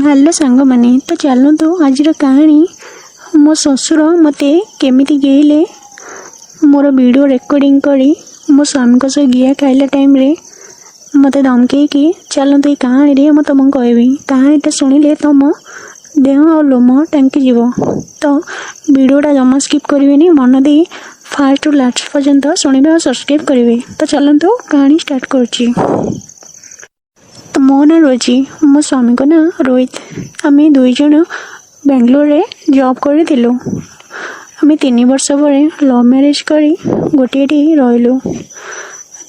Hello ସାଙ୍ଗମାନେ, ତ ଚାଲନ୍ତୁ ଆଜିର କାହାଣୀ, ମୋ ଶ୍ୱଶୁର ମୋତେ କେମିତି ଗେହିଲେ ମୋର ଭିଡ଼ିଓ ରେକର୍ଡ଼ିଂ କରି, ମୋ ସ୍ୱାମୀଙ୍କ ସହ ଗିହା ଖାଇଲା ଟାଇମ୍ରେ ମୋତେ ଧମକେଇକି। ଚାଲନ୍ତୁ, ଏଇ କାହାଣୀରେ ମୁଁ ତୁମକୁ କହିବି। କାହାଣୀଟା ଶୁଣିଲେ ତୁମ ଦେହ ଆଉ ଲୋମ ଟାଙ୍କିଯିବ। ତ ଭିଡ଼ିଓଟା ଜମା ସ୍କିପ୍ କରିବେନି, ମନ ଦେଇ ଫାଷ୍ଟରୁ ଲାଷ୍ଟ ପର୍ଯ୍ୟନ୍ତ ଶୁଣିବେ ଆଉ ସବସ୍କ୍ରାଇବ୍ କରିବେ। ତ ଚାଲନ୍ତୁ, କାହାଣୀ ଷ୍ଟାର୍ଟ କରୁଛି। ତ ମୋ ନାଁ ରୋଜି, ମୋ ସ୍ୱାମୀଙ୍କ ନାଁ ରୋହିତ। ଆମେ 2 ଜଣ ବାଙ୍ଗାଲୋରରେ ଜବ୍ କରିଥିଲୁ। ଆମେ 3 ବର୍ଷ ପରେ ଲଭ୍ ମ୍ୟାରେଜ୍ କରି ଗୋଟିଏଠି ରହିଲୁ।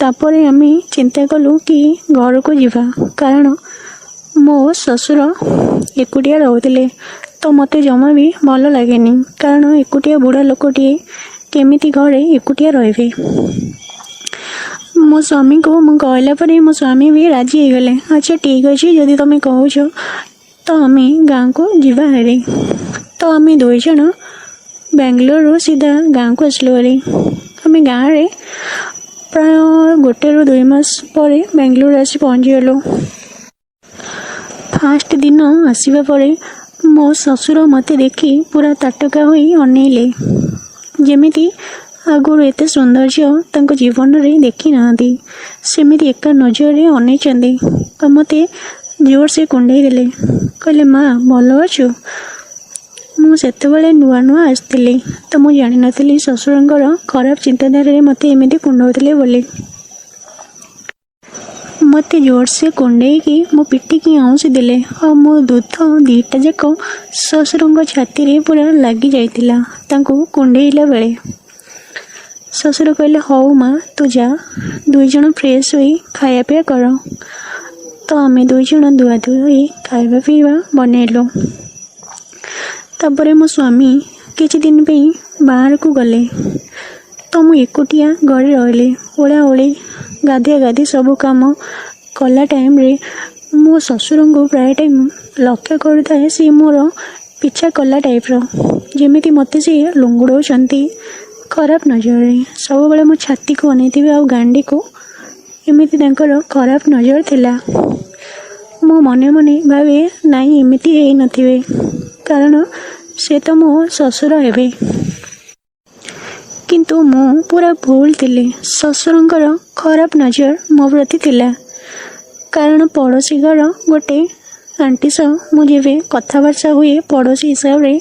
ତାପରେ ଆମେ ଚିନ୍ତା କଲୁ କି ଘରକୁ ଯିବା, କାରଣ ମୋ ଶ୍ୱଶୁର ଏକୁଟିଆ ରହୁଥିଲେ। ତ ମୋତେ ଜମା ବି ଭଲ ଲାଗେନି, କାରଣ ଏକୁଟିଆ ବୁଢ଼ା ଲୋକଟିଏ କେମିତି ଘରେ ଏକୁଟିଆ ରହିବେ? ମୋ ସ୍ୱାମୀଙ୍କୁ ମୁଁ କହିଲା ପରେ ମୋ ସ୍ୱାମୀ ବି ରାଜି ହେଇଗଲେ। ଆଚ୍ଛା, ଠିକ୍ ଅଛି, ଯଦି ତୁମେ କହୁଛ ତ ଆମେ ଗାଁକୁ ଯିବା ହେରି। ତ ଆମେ 2 ଜଣ ବାଙ୍ଗାଲୋରରୁ ସିଧା ଗାଁକୁ ଆସିଲୁ ହେରି। ଆମେ ଗାଁରେ ପ୍ରାୟ 1ରୁ 2 ମାସ ପରେ ବାଙ୍ଗାଲୋର ଆସି ପହଞ୍ଚିଗଲୁ। ଫାଷ୍ଟ ଦିନ ଆସିବା ପରେ ମୋ ଶ୍ୱଶୁର ମୋତେ ଦେଖି ପୁରା ତାଟକା ହୋଇ ଅନେଇଲେ, ଯେମିତି ଆଗରୁ ଏତେ ସୁନ୍ଦର ଝିଅ ତାଙ୍କ ଜୀବନରେ ଦେଖିନାହାନ୍ତି। ସେମିତି ଏକା ନଜରରେ ଅନେଇଛନ୍ତି ଆଉ ମୋତେ ଜୋରସେ କୁଣ୍ଢେଇ ଦେଲେ। କହିଲେ, "ମା, ଭଲ ଅଛୁ?" ମୁଁ ସେତେବେଳେ ନୂଆ ନୂଆ ଆସିଥିଲି, ତ ମୁଁ ଜାଣିନଥିଲି ଶ୍ୱଶୁରଙ୍କର ଖରାପ ଚିନ୍ତାଧାରାରେ ମୋତେ ଏମିତି କୁଣ୍ଢଉଥିଲେ ବୋଲି। ମୋତେ ଜୋରସେ କୁଣ୍ଢେଇକି ମୋ ପିଠିକି ଆଉଁସି ଦେଲେ ଆଉ ମୋ ଦୁଧ ଦୁଇଟା ଯାକ ଶ୍ୱଶୁରଙ୍କ ଛାତିରେ ପୁରା ଲାଗି ଯାଇଥିଲା ତାଙ୍କୁ କୁଣ୍ଢେଇଲା ବେଳେ। ଶ୍ୱଶୁର କହିଲେ, "ହଉ ମା, ତୁ ଯା, 2 ଜଣ ଫ୍ରେଶ୍ ହୋଇ ଖାଇବା ପିଇବା କର।" ତ ଆମେ 2 ଜଣ ଧୁଆଧୁଇ ହୋଇ ଖାଇବା ପିଇବା ବନେଇଲୁ। ତାପରେ ମୋ ସ୍ୱାମୀ କିଛି ଦିନ ପାଇଁ ବାହାରକୁ ଗଲେ, ତ ମୁଁ ଏକୁଟିଆ ଘରେ ରହିଲି। ଓଳା ଓଳି, ଗାଧିଆ ଗାଧି ସବୁ କାମ କଲା ଟାଇମ୍ରେ ମୋ ଶ୍ୱଶୁରଙ୍କୁ ପ୍ରାୟ ଟାଇମ୍ ଲକ୍ଷ୍ୟ କରୁଥାଏ। ସିଏ ମୋର ପିଛା କଲା ଟାଇପ୍ର, ଯେମିତି ମୋତେ ସିଏ ଲୁଙ୍ଗୁଡ଼ଉଛନ୍ତି ଖରାପ ନଜରରେ। ସବୁବେଳେ ମୋ ଛାତିକୁ ଅନେଇଥିବେ ଆଉ ଗାଣ୍ଡିକୁ, ଏମିତି ତାଙ୍କର ଖରାପ ନଜର ଥିଲା। ମୁଁ ମନେ ମନେ ଭାବେ, ନାଇଁ, ଏମିତି ହେଇନଥିବେ, କାରଣ ସେ ତ ମୋ ଶ୍ୱଶୁର ହେବେ। କିନ୍ତୁ ମୁଁ ପୁରା ଭୁଲ ଥିଲି। ଶ୍ୱଶୁରଙ୍କର ଖରାପ ନଜର ମୋ ପ୍ରତି ଥିଲା, କାରଣ ପଡ଼ୋଶୀ ଘର ଗୋଟେ ଆଣ୍ଟି ସହ ମୁଁ ଯେବେ କଥାବାର୍ତ୍ତା ହୁଏ ପଡ଼ୋଶୀ ହିସାବରେ,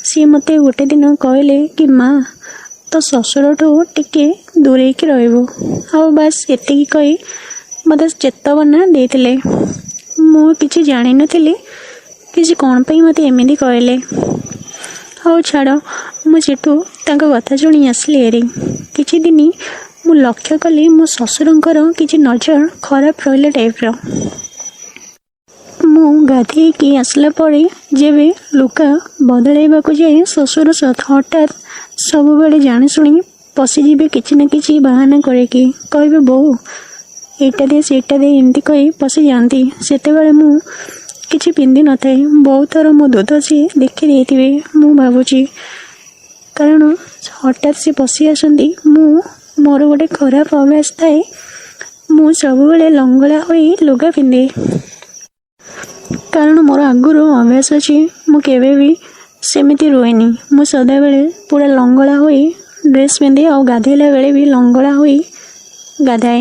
ସିଏ ମୋତେ ଗୋଟେ ଦିନ କହିଲେ କି, "ମା, ତୋ ଶ୍ୱଶୁରଠୁ ଟିକେ ଦୂରେଇକି ରହିବୁ।" ଆଉ ବାସ୍, ଏତିକି କହି ମୋତେ ଚେତାବନୀ ଦେଇଥିଲେ। ମୁଁ କିଛି ଜାଣିନଥିଲି କି ସେ କ'ଣ ପାଇଁ ମୋତେ ଏମିତି କହିଲେ। ହଉ ଛାଡ଼, ମୁଁ ସେଠୁ ତାଙ୍କ କଥା ଶୁଣି ଆସିଲି ହେରି। କିଛି ଦିନ ମୁଁ ଲକ୍ଷ୍ୟ କଲି, ମୋ ଶ୍ୱଶୁରଙ୍କର କିଛି ନଜର ଖରାପ ରହିଲା ଟାଇପ୍ର। ମୁଁ ଗାଧେଇକି ଆସିଲା ପରେ ଯେବେ ଲୁଗା ବଦଳାଇବାକୁ ଯାଏ, ଶ୍ୱଶୁର ହଠାତ୍ ସବୁବେଳେ ଜାଣିଶୁଣି ପଶିଯିବେ କିଛି ନା କିଛି ବାହାନା କରିକି। କହିବେ, "ବୋଉ, ଏଇଟା ଦେ, ସେଇଟା ଦେ", ଏମିତି କହି ପଶିଯାଆନ୍ତି। ସେତେବେଳେ ମୁଁ କିଛି ପିନ୍ଧି ନଥାଏ। ବହୁତ ଥର ମୋ ଦୁଧ ସିଏ ଦେଖି ଦେଇଥିବେ ମୁଁ ଭାବୁଛି, କାରଣ ହଠାତ୍ ସେ ପଶି ଆସନ୍ତି। ମୋର ଗୋଟେ ଖରାପ ଅଭ୍ୟାସ ଥାଏ, ମୁଁ ସବୁବେଳେ ଲଙ୍ଗଳା ହୋଇ ଲୁଗା ପିନ୍ଧେ, କାରଣ ମୋର ଆଗରୁ ଅଭ୍ୟାସ ଅଛି। ମୁଁ କେବେ ବି ସେମିତି ରୁହେନି। ମୁଁ ସଦାବେଳେ ପୁରା ଲଙ୍ଗଳା ହୋଇ ଡ୍ରେସ୍ ପିନ୍ଧେ ଆଉ ଗାଧୋଇଲା ବେଳେ ବି ଲଙ୍ଗଳା ହୋଇ ଗାଧାଏ।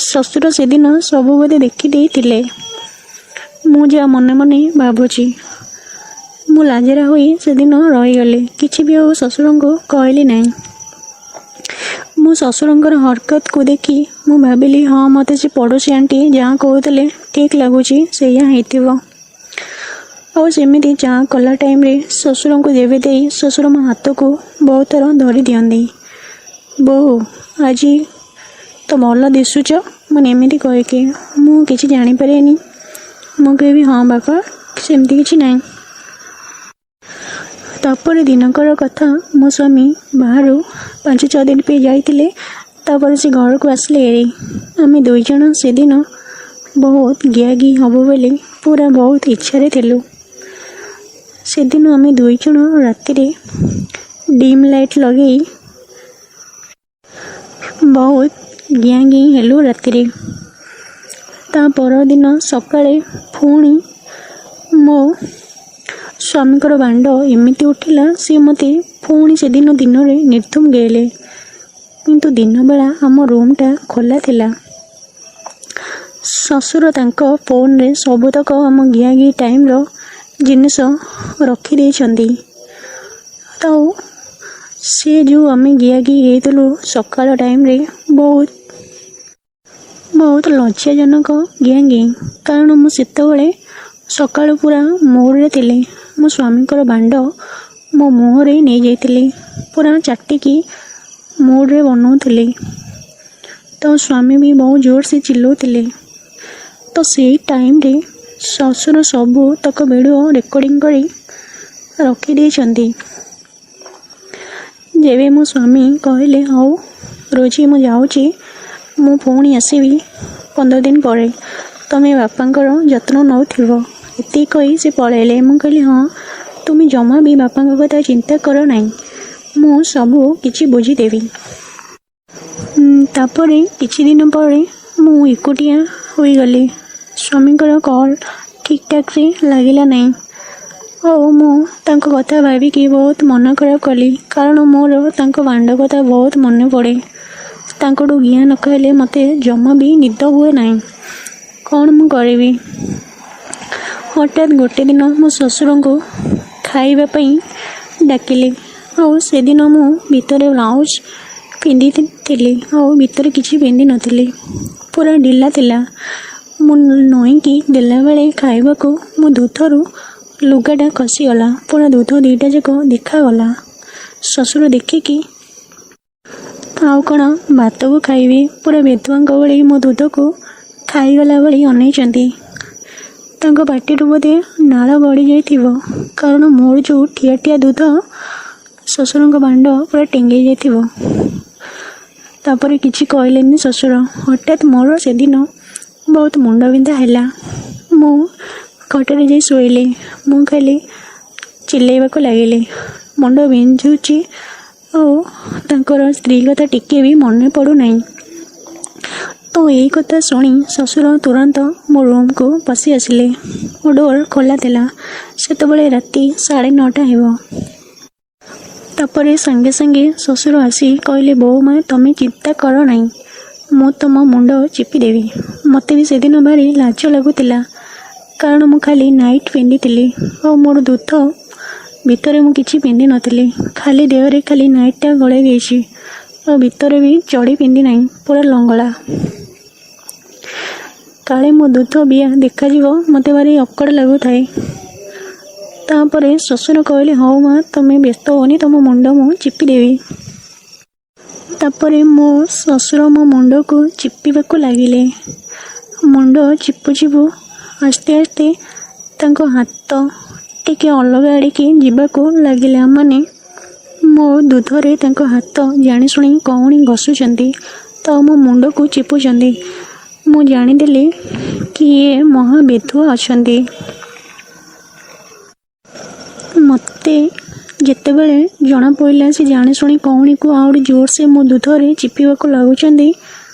ଶ୍ୱଶୁର ସେଦିନ ସବୁ ବୋଧେ ଦେଖିଦେଇଥିଲେ, ମୁଁ ଯାହା ମନେ ମନେ ଭାବୁଛି। ମୁଁ ଲାଜରା ହୋଇ ସେଦିନ ରହିଗଲି। କିଛି ବି ଆଉ ଶ୍ୱଶୁରଙ୍କୁ କହିଲି ନାହିଁ। ମୋ ଶ୍ୱଶୁରଙ୍କର ହରକତକୁ ଦେଖି ମୁଁ ଭାବିଲି, ହଁ, ମୋତେ ସେ ପଡ଼ୋଶୀ ଆଣ୍ଟି ଯାହା କହୁଥିଲେ ଠିକ୍ ଲାଗୁଛି, ସେଇଆ ହେଇଥିବ। ଆଉ ସେମିତି ଚା କଲା ଟାଇମ୍ରେ ଶ୍ୱଶୁରଙ୍କୁ ଯେବେ ଦେଇ, ଶ୍ୱଶୁର ମୋ ହାତକୁ ବହୁତ ଥର ଧରି ଦିଅନ୍ତି। "ବୋଉ, ଆଜି ତ ଭଲ ଦିଶୁଛ", ମାନେ ଏମିତି କହିକି। ମୁଁ କିଛି ଜାଣିପାରେନି। ମୁଁ କହିବି, "ହଁ ବାପା, ସେମିତି କିଛି ନାହିଁ।" ତାପରେ ଦିନକର କଥା, ମୋ ସ୍ୱାମୀ ବାହାରୁ 5-6 ଦିନ ପାଇଁ ଯାଇଥିଲେ। ତାପରେ ସେ ଘରକୁ ଆସିଲେ ହେରି। ଆମେ 2 ଜଣ ସେଦିନ ବହୁତ ଗିହାଗିହି ହବୁ ବୋଲି ପୁରା ବହୁତ ଇଚ୍ଛାରେ ଥିଲୁ। ସେଦିନ ଆମେ 2 ଜଣ ରାତିରେ ଡିମ୍ ଲାଇଟ୍ ଲଗେଇ ବହୁତ ଗିହାଗିହି ହେଲୁ ରାତିରେ। ତା ପରଦିନ ସକାଳେ ପୁଣି ମୋ ସ୍ୱାମୀଙ୍କର ବାଣ୍ଡ ଏମିତି ଉଠିଲା, ସିଏ ମୋତେ ପୁଣି ସେଦିନ ଦିନରେ ନିର୍ଧୁମ ଗେହିଲେ। କିନ୍ତୁ ଦିନବେଳା ଆମ ରୁମ୍ଟା ଖୋଲା ଥିଲା। ଶ୍ୱଶୁର ତାଙ୍କ ଫୋନ୍ରେ ସବୁତକ ଆମ ଗିହାଗିହି ଟାଇମ୍ର ଜିନିଷ ରଖିଦେଇଛନ୍ତି। ତ ସେ ଯେଉଁ ଆମେ ଗିହାଗିହି ହେଇଥିଲୁ ସକାଳ ଟାଇମ୍ରେ, ବହୁତ ବହୁତ ଲଜ୍ଜାଜନକ ଗିହାଗିହି। କାରଣ ମୁଁ ସେତେବେଳେ ସକାଳୁ ପୁରା ମୁଡ଼୍ରେ ଥିଲି। ମୋ ସ୍ୱାମୀଙ୍କର ବାଣ୍ଡ ମୋ ମୁହଁରେ ନେଇଯାଇଥିଲି, ପୁରା ଚାଟିକି ମୁଡ଼୍ରେ ବନଉଥିଲି। ତ ସ୍ୱାମୀ ବି ବହୁତ ଜୋରସେ ଚିଲ୍ଲଉଥିଲେ। ତ ସେଇ ଟାଇମ୍ରେ ଶ୍ୱଶୁର ସବୁ ତକ ଭିଡ଼ିଓ ରେକର୍ଡ଼ିଂ କରି ରଖିଦେଇଛନ୍ତି। ଯେବେ ମୋ ସ୍ୱାମୀ କହିଲେ, "ହଉ ରୋଜି, ମୁଁ ଯାଉଛି, ମୁଁ ପୁଣି ଆସିବି 15 ଦିନ ପରେ, ତମେ ବାପାଙ୍କର ଯତ୍ନ ନେଉଥିବ।" ଏତିକି କହି ସେ ପଳେଇଲେ। ମୁଁ କହିଲି, "ହଁ, ତୁମେ ଜମା ବି ବାପାଙ୍କ କଥା ଚିନ୍ତା କର ନାହିଁ, ମୁଁ ସବୁ କିଛି ବୁଝିଦେବି।" ତାପରେ କିଛି ଦିନ ପରେ ମୁଁ ଏକୁଟିଆ ହୋଇଗଲି। ସ୍ୱାମୀଙ୍କର କଲ୍ ଠିକ୍ ଠାକ୍ରେ ଲାଗିଲା ନାହିଁ ଆଉ ମୁଁ ତାଙ୍କ କଥା ଭାବିକି ବହୁତ ମନ ଖରାପ କଲି, କାରଣ ମୋର ତାଙ୍କ ବାଣ୍ଡ କଥା ବହୁତ ମନେ ପଡ଼େ। ତାଙ୍କଠୁ ଗିହା ନ ଖାଇଲେ ମୋତେ ଜମା ବି ନିଦ ହୁଏ ନାହିଁ। କ'ଣ ମୁଁ କରିବି? ହଠାତ୍ ଗୋଟେ ଦିନ ମୋ ଶ୍ୱଶୁରଙ୍କୁ ଖାଇବା ପାଇଁ ଡାକିଲି ଆଉ ସେଦିନ ମୁଁ ଭିତରେ ବ୍ଲାଉଜ୍ ପିନ୍ଧିଥିଲି ଆଉ ଭିତରେ କିଛି ପିନ୍ଧିନଥିଲି, ପୁରା ଢିଲା ଥିଲା। ମୁଁ ନଇଁକି ଦେଲାବେଳେ ଖାଇବାକୁ, ମୋ ଦୁଧରୁ ଲୁଗାଟା ଖସିଗଲା, ପୁରା ଦୁଧ ଦୁଇଟା ଯାକ ଦେଖାଗଲା। ଶ୍ୱଶୁର ଦେଖିକି ଆଉ କ'ଣ ଭାତକୁ ଖାଇବେ? ପୁରା ବେଧୁଆଙ୍କ ଭଳି ମୋ ଦୁଧକୁ ଖାଇଗଲା ଭଳି ଅନେଇଛନ୍ତି। ତାଙ୍କ ପାଟିରୁ ବୋଧେ ନାଳ ଗଡ଼ି ଯାଇଥିବ, କାରଣ ମୋର ଯେଉଁ ଠିଆ ଠିଆ ଦୁଧ, ଶ୍ୱଶୁରଙ୍କ ବାଣ୍ଡ ପୁରା ଟେଙ୍ଗେଇ ଯାଇଥିବ। ତାପରେ କିଛି କହିଲେନି ଶ୍ୱଶୁର। ହଠାତ୍ ମୋର ସେଦିନ ବହୁତ ମୁଣ୍ଡବିନ୍ଧା ହେଲା। ମୁଁ ଖଟରେ ଯାଇ ଶୋଇଲି। ମୁଁ ଖାଲି ଚିଲ୍ଲେଇବାକୁ ଲାଗିଲି, ମୁଣ୍ଡ ବିନ୍ଧୁଛି ଆଉ ତାଙ୍କର ସ୍ତ୍ରୀ କଥା ଟିକେ ବି ମନେ ପଡ଼ୁନାହିଁ। ତ ଏଇ କଥା ଶୁଣି ଶ୍ୱଶୁର ତୁରନ୍ତ ମୋ ରୁମ୍କୁ ପଶି ଆସିଲେ। ମୋ ଡୋର୍ ଖୋଲା ଥିଲା। ସେତେବେଳେ ରାତି 9:30 ହେବ। ତାପରେ ସାଙ୍ଗେ ସାଙ୍ଗେ ଶ୍ୱଶୁର ଆସି କହିଲେ, "ବୋଉମା, ତମେ ଚିନ୍ତା କର ନାହିଁ, ମୁଁ ତମ ମୁଣ୍ଡ ଚିପିଦେବି।" ମୋତେ ବି ସେଦିନ ଭାରି ଲାଜ ଲାଗୁଥିଲା, କାରଣ ମୁଁ ଖାଲି ନାଇଟ୍ ପିନ୍ଧିଥିଲି ଆଉ ମୋର ଦୁଧ ଭିତରେ ମୁଁ କିଛି ପିନ୍ଧିନଥିଲି। ଖାଲି ଦେହରେ ଖାଲି ନାଇଟ୍ଟା ଗଳେଇ ଦେଇଛି ଆଉ ଭିତରେ ବି ଚଡ଼ି ପିନ୍ଧି ନାହିଁ, ପୁରା ଲଙ୍ଗଳା। କାଳେ ମୋ ଦୁଧ ବିଆ ଦେଖାଯିବ, ମୋତେ ଭାରି ଅକଡ଼ ଲାଗୁଥାଏ। ତାପରେ ଶ୍ୱଶୁର କହିଲେ, "ହଉ ମା, ତମେ ବ୍ୟସ୍ତ ହୁଅନି, ତମ ମୁଣ୍ଡ ମୁଁ ଚିପିଦେବି।" ତାପରେ ମୋ ଶ୍ୱଶୁର ମୋ ମୁଣ୍ଡକୁ ଚିପିବାକୁ ଲାଗିଲେ। ମୁଣ୍ଡ ଚିପୁ ଚିପୁ ଆସ୍ତେ ଆସ୍ତେ ତାଙ୍କ ହାତ ଟିକେ ଅଲଗା ଆଡ଼ିକି ଯିବାକୁ ଲାଗିଲା, ମାନେ ମୋ ଦୁଧରେ ତାଙ୍କ ହାତ ଜାଣିଶୁଣି କହୁଣି ଘଷୁଛନ୍ତି ତ ମୋ ମୁଣ୍ଡକୁ ଚିପୁଛନ୍ତି। ମୁଁ ଜାଣିଦେଲି କି ଇଏ ମହା ବେଧୁଆ ଅଛନ୍ତି। ମୋତେ ଯେତେବେଳେ ଜଣାପଡ଼ିଲା ସେ ଜାଣିଶୁଣି କହୁଣିକୁ ଆହୁରି ଜୋରସେ ମୋ ଦୁଧରେ ଚିପିବାକୁ ଲାଗୁଛନ୍ତି,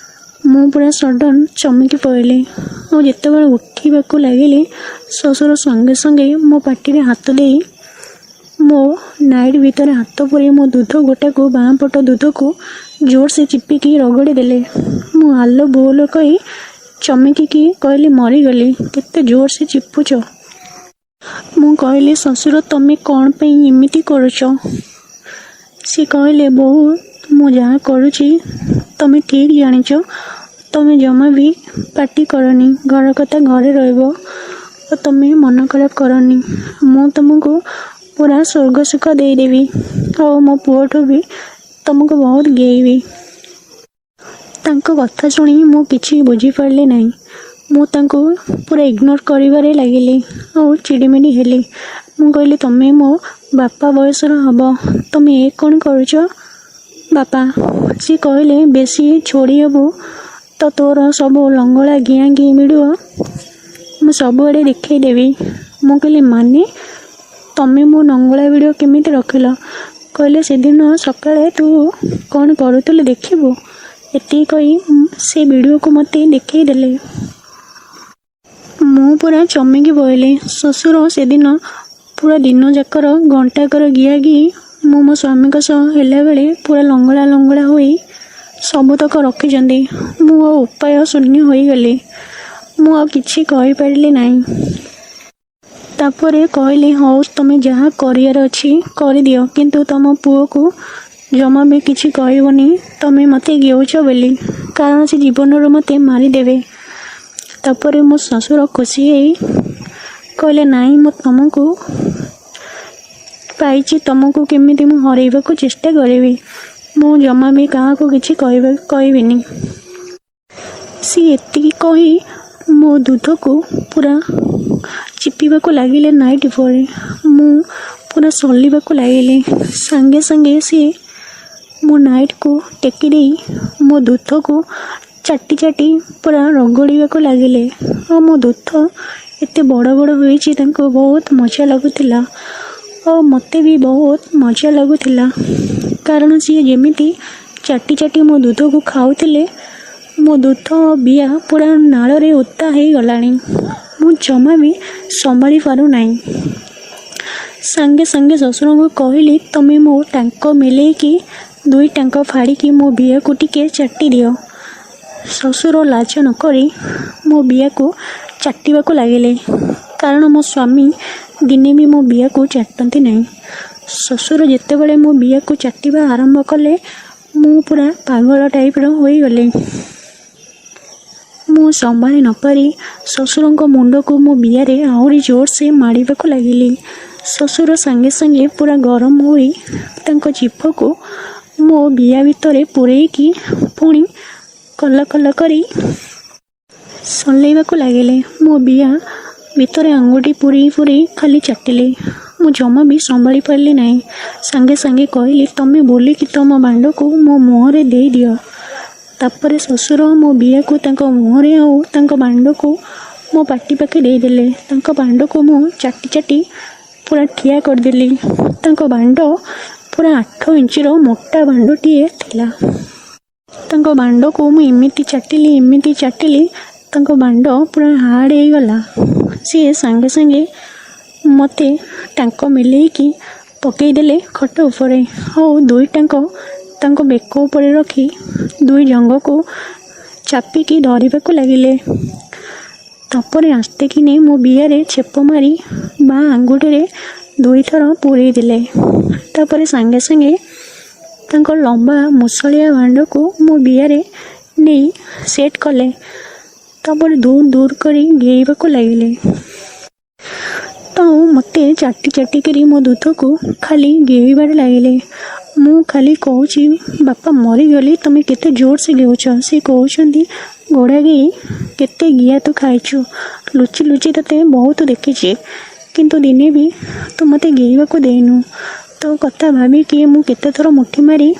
ମୁଁ ପୁରା ସଡ଼ନ୍ ଚମକି ପଡ଼ିଲି। ଆଉ ଯେତେବେଳେ ଉଠିବାକୁ ଲାଗିଲି, ଶ୍ୱଶୁର ସଙ୍ଗେ ସଙ୍ଗେ ମୋ ପାଟିରେ ହାତ ଦେଇ ମୋ ନାଇଟ୍ ଭିତରେ ହାତ ପୁରେଇ ମୋ ଦୁଧ ଗୋଟାକୁ, ବାଁ ପଟ ଦୁଧକୁ ଜୋରସେ ଚିପିକି ରଗଡ଼ି ଦେଲେ। ମୁଁ ଆଲୋ ବୋଉଲୋ କହି ଚମକିକି କହିଲି, "ମରିଗଲି, କେତେ ଜୋରସେ ଚିପୁଛ।" ମୁଁ କହିଲି, "ଶ୍ୱଶୁର, ତମେ କ'ଣ ପାଇଁ ଏମିତି କରୁଛ?" ସେ କହିଲେ, "ବୋହୂ, ମୁଁ ଯାହା କରୁଛି ତମେ ଠିକ୍ ଜାଣିଛ। ତମେ ଜମା ବି ପାଟି କରନି, ଘର କଥା ଘରେ ରହିବ ଓ ତମେ ମନ ଖରାପ କରନି। ମୁଁ ତମକୁ ପୁରା ସ୍ୱର୍ଗ ସୁଖ ଦେଇଦେବି ଆଉ ମୋ ପୁଅଠୁ ବି ତମକୁ ବହୁତ ଗେହିବି।" ତାଙ୍କ କଥା ଶୁଣି ମୁଁ କିଛି ବୁଝିପାରିଲି ନାହିଁ। ମୁଁ ତାଙ୍କୁ ପୁରା ଇଗ୍ନୋର କରିବାରେ ଲାଗିଲି ଆଉ ଚିଡ଼ିମିଡ଼ି ହେଲି। ମୁଁ କହିଲି, "ତମେ ମୋ ବାପା ବୟସର ହବ, ତମେ ଏ କ'ଣ କରୁଛ ବାପା?" ସିଏ କହିଲେ, "ବେଶୀ ଛୋଡ଼ି ହେବୁ ତ ତୋର ସବୁ ଲଙ୍ଗଳା ଗିଆଁ ଗିଁ ଭିଡ଼ିଓ ମୁଁ ସବୁଆଡ଼େ ଦେଖେଇଦେବି।" ମୁଁ କହିଲି, "ମାନେ ତମେ ମୋ ନଙ୍ଗଳା ଭିଡ଼ିଓ କେମିତି ରଖିଲ?" କହିଲେ, "ସେଦିନ ସକାଳେ ତୁ କ'ଣ କରୁଥିଲୁ ଦେଖିବୁ?" ଏତିକି କହି ସେ ଭିଡ଼ିଓକୁ ମୋତେ ଦେଖେଇଦେଲେ। ମୁଁ ପୁରା ଚମକି ପଡ଼ିଲି। ଶ୍ୱଶୁର ସେଦିନ ପୁରା ଦିନଯାକର ଘଣ୍ଟାକର ଗିହା ଗିହି ମୁଁ ମୋ ସ୍ୱାମୀଙ୍କ ସହ ହେଲାବେଳେ ପୁରା ଲଙ୍ଗଳା ଲଙ୍ଗଳା ହୋଇ ସବୁତକ ରଖିଛନ୍ତି। ମୁଁ ଆଉ ଉପାୟ ଶୂନ୍ୟ ହୋଇଗଲି। ମୁଁ ଆଉ କିଛି କହିପାରିଲି ନାହିଁ। ତାପରେ କହିଲି, ହଉ, ତମେ ଯାହା କରିବାର ଅଛି କରିଦିଅ, କିନ୍ତୁ ତମ ପୁଅକୁ ଜମା ବି କିଛି କହିବନି ତମେ ମୋତେ ଗେହୁଛ ବୋଲି, କାରଣ ସେ ଜୀବନରୁ ମୋତେ ମାରିଦେବେ। ତାପରେ ମୋ ଶ୍ୱଶୁର ଖୁସି ହେଇ କହିଲେ, ନାଇଁ, ମୁଁ ତମକୁ ପାଇଛି, ତମକୁ କେମିତି ମୁଁ ହରେଇବାକୁ ଚେଷ୍ଟା କରିବି? ମୁଁ ଜମା ବି କାହାକୁ କିଛି କହିବିନି। ସିଏ ଏତିକି କହି ମୋ ଦୁଧକୁ ପୁରା ଚିପିବାକୁ ଲାଗିଲେ ନାଇଟ୍ ଉପରେ। ମୁଁ ପୁରା ସଲିବାକୁ ଲାଗିଲି। ସାଙ୍ଗେ ସାଙ୍ଗେ ସିଏ ମୋ ନାଇଟ୍କୁ ଟେକି ଦେଇ ମୋ ଦୁଧକୁ ଚାଟି ଚାଟି ପୁରା ରଗଡ଼ିବାକୁ ଲାଗିଲେ। ଆଉ ମୋ ଦୁଧ ଏତେ ବଡ଼ ବଡ଼ ହୋଇଛି, ତାଙ୍କୁ ବହୁତ ମଜା ଲାଗୁଥିଲା ଆଉ ମୋତେ ବି ବହୁତ ମଜା ଲାଗୁଥିଲା, କାରଣ ସିଏ ଯେମିତି ଚାଟି ଚାଟି ମୋ ଦୁଧକୁ ଖାଉଥିଲେ, ମୋ ଦୁଧ ବିଆ ପୁରା ନାଳରେ ଓଦା ହେଇଗଲାଣି। ମୁଁ ଜମା ବି ସମ୍ଭାଳି ପାରୁନାହିଁ। ସାଙ୍ଗେ ସାଙ୍ଗେ ଶ୍ୱଶୁରଙ୍କୁ କହିଲି, ତମେ ମୋ ଟାଙ୍କ ମେଲେଇକି ଦୁଇ ଟାଙ୍କ ଫାଡ଼ିକି ମୋ ବିଆକୁ ଟିକେ ଚାଟି ଦିଅ। ଶ୍ୱଶୁର ଲାଜ ନକରି ମୋ ବିଆକୁ ଚାଟିବାକୁ ଲାଗିଲେ, କାରଣ ମୋ ସ୍ୱାମୀ ଦିନେ ବି ମୋ ବିଆକୁ ଚାଟନ୍ତି ନାହିଁ। ଶ୍ୱଶୁର ଯେତେବେଳେ ମୋ ବିଆକୁ ଚାଟିବା ଆରମ୍ଭ କଲେ, ମୁଁ ପୁରା ପାଗଳ ଟାଇପ୍ର ହୋଇଗଲି। ମୁଁ ସମ୍ଭାଳି ନପାରି ଶ୍ୱଶୁରଙ୍କ ମୁଣ୍ଡକୁ ମୋ ବିଆରେ ଆହୁରି ଜୋରସେ ମାଡ଼ିବାକୁ ଲାଗିଲି। ଶ୍ୱଶୁର ସାଙ୍ଗେ ସାଙ୍ଗେ ପୁରା ଗରମ ହୋଇ ତାଙ୍କ ଜିଭକୁ ମୋ ବିଆ ଭିତରେ ପୂରେଇକି ପୁଣି କଲ କଲ କରି ସଲେଇବାକୁ ଲାଗିଲେ। ମୋ ବିଆ ଭିତରେ ଆଙ୍ଗୁଠି ପୂରେଇ ପୂରେଇ ଖାଲି ଚାଟିଲେ। ମୁଁ ଜମା ବି ସମ୍ଭାଳି ପାରିଲି ନାହିଁ। ସାଙ୍ଗେ ସାଙ୍ଗେ କହିଲି, ତମେ ବୋଲିକି ତମ ବାଣ୍ଡକୁ ମୋ ମୁହଁରେ ଦେଇଦିଅ। ତାପରେ ଶ୍ୱଶୁର ମୋ ବିଆକୁ ତାଙ୍କ ମୁହଁରେ ଆଉ ତାଙ୍କ ବାଣ୍ଡକୁ ମୋ ପାଟି ପାଖେ ଦେଇଦେଲେ। ତାଙ୍କ ବାଣ୍ଡକୁ ମୁଁ ଚାଟି ଚାଟି ପୁରା ଠିଆ କରିଦେଲି। ତାଙ୍କ ବାଣ୍ଡ ପୁରା 8 ଇଞ୍ଚର ମୋଟା ବାଣ୍ଡଟିଏ ଥିଲା। ତାଙ୍କ ବାଣ୍ଡକୁ ମୁଁ ଏମିତି ଚାଟିଲି, ଏମିତି ଚାଟିଲି, ତାଙ୍କ ବାଣ୍ଡ ପୁରା ହାର୍ଡ଼ ହେଇଗଲା। ସିଏ ସାଙ୍ଗେ ସାଙ୍ଗେ ମୋତେ ଟାଙ୍କ ମେଲେଇକି ପକେଇଦେଲେ ଖଟ ଉପରେ ଆଉ ଦୁଇ ଟାଙ୍କ ତାଙ୍କ ବେକ ଉପରେ ରଖି ଦୁଇ ଜଙ୍ଘକୁ ଚାପିକି ଧରିବାକୁ ଲାଗିଲେ। ତାପରେ ଆସ୍ତେକିନି ମୋ ବିଆରେ ଛେପ ମାରି ବାଁ ଆଙ୍ଗୁଠିରେ ଦୁଇଥର ପୂରେଇ ଦେଲେ। ତାପରେ ସାଙ୍ଗେ ସାଙ୍ଗେ ତାଙ୍କ ଲମ୍ବା ମୂଷଳିଆ ବାଣ୍ଡକୁ ମୋ ବିଆରେ ନେଇ ସେଟ୍ କଲେ। ତାପରେ ଦୂର ଦୂର କରି ଗେହିବାକୁ ଲାଗିଲେ। ତ ମୋତେ ଚାଟି ଚାଟିକିରି ମୋ ଦୁଧକୁ ଖାଲି ଗେହିବାରେ ଲାଗିଲେ। ମୁଁ ଖାଲି କହୁଛି, ବାପା, ମରିଗଲି, ତମେ କେତେ ଜୋରସେ ଗେହୁଛ। ସେ କହୁଛନ୍ତି, ଘୋଡ଼ା ଗେହି, କେତେ ଗିହା ତୁ ଖାଇଛୁ। ଲୁଚି ଲୁଚି ତୋତେ ବହୁତ ଦେଖିଛି, କିନ୍ତୁ ଦିନେ ବି ତୁ ମୋତେ ଗେହିବାକୁ ଦେଇନୁ। ତୋ କଥା ଭାବିକି ମୁଁ କେତେଥର ମୁଠି ମାରି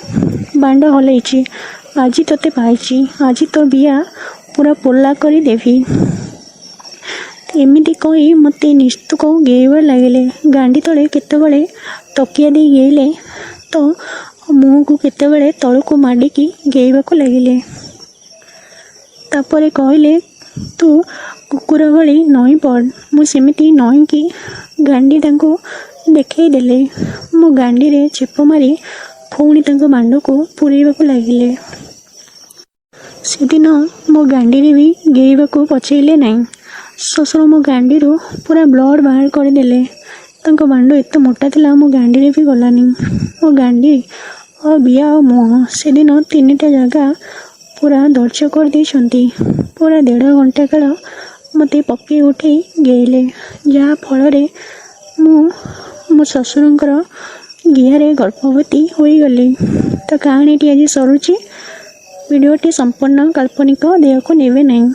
ବାଣ୍ଡ ହଲେଇଛି। ଆଜି ତୋତେ ପାଇଛି, ଆଜି ତୋ ବିଆ ପୁରା ପୋଲା କରିଦେବି। ଏମିତି କହି ମୋତେ ନିସ୍ତୁକ ଗେହିବାରେ ଲାଗିଲେ। ଗାଣ୍ଡି ତଳେ କେତେବେଳେ ତକିଆ ଦେଇ ଗେହିଲେ ତ ମୁହଁକୁ କେତେବେଳେ ତଳକୁ ମାଡ଼ିକି ଗେହିବାକୁ ଲାଗିଲେ। ତାପରେ କହିଲେ, ତୁ କୁକୁର ଭଳି ନଇଁ ପଡ଼। ମୁଁ ସେମିତି ନଇଁକି ଗାଣ୍ଡି ତାଙ୍କୁ ଦେଖେଇ ଦେଲି। ମୋ ଗାଣ୍ଡିରେ ଛେପ ମାରି ପୁଣି ତାଙ୍କ ବାଣ୍ଡକୁ ପୂରେଇବାକୁ ଲାଗିଲେ। ସେଦିନ ମୋ ଗାଣ୍ଡିରେ ବି ଗେହିବାକୁ ପଛେଇଲେ ନାହିଁ। ଶ୍ୱଶୁର ମୋ ଗାଣ୍ଡିରୁ ପୁରା ବ୍ଲଡ଼ ବାହାର କରିଦେଲେ। ତାଙ୍କ ବାଣ୍ଡ ଏତେ ମୋଟା ଥିଲା, ମୋ ଗାଣ୍ଡିରେ ବି ଗଲାନି। ମୋ ଗାଣ୍ଡି ଆଉ ବିଆ ଆଉ ମୁହଁ ସେଦିନ ତିନିଟା ଜାଗା ପୁରା ଦରଜ କରିଦେଇଛନ୍ତି। ପୁରା ଦେଢ଼ ଘଣ୍ଟା କାଳ ମୋତେ ପକେଇ ଉଠେଇ ଗେହିଲେ, ଯାହା ଫଳରେ ମୁଁ ମୋ ଶ୍ୱଶୁରଙ୍କର ଗିହାରେ ଗର୍ଭବତୀ ହୋଇଗଲି। ତ କାହାଣୀଟି ଆଜି ସରୁଛି। ଭିଡ଼ିଓଟି ସମ୍ପୂର୍ଣ୍ଣ କାଳ୍ପନିକ, ଦେହକୁ ନେବେ ନାହିଁ।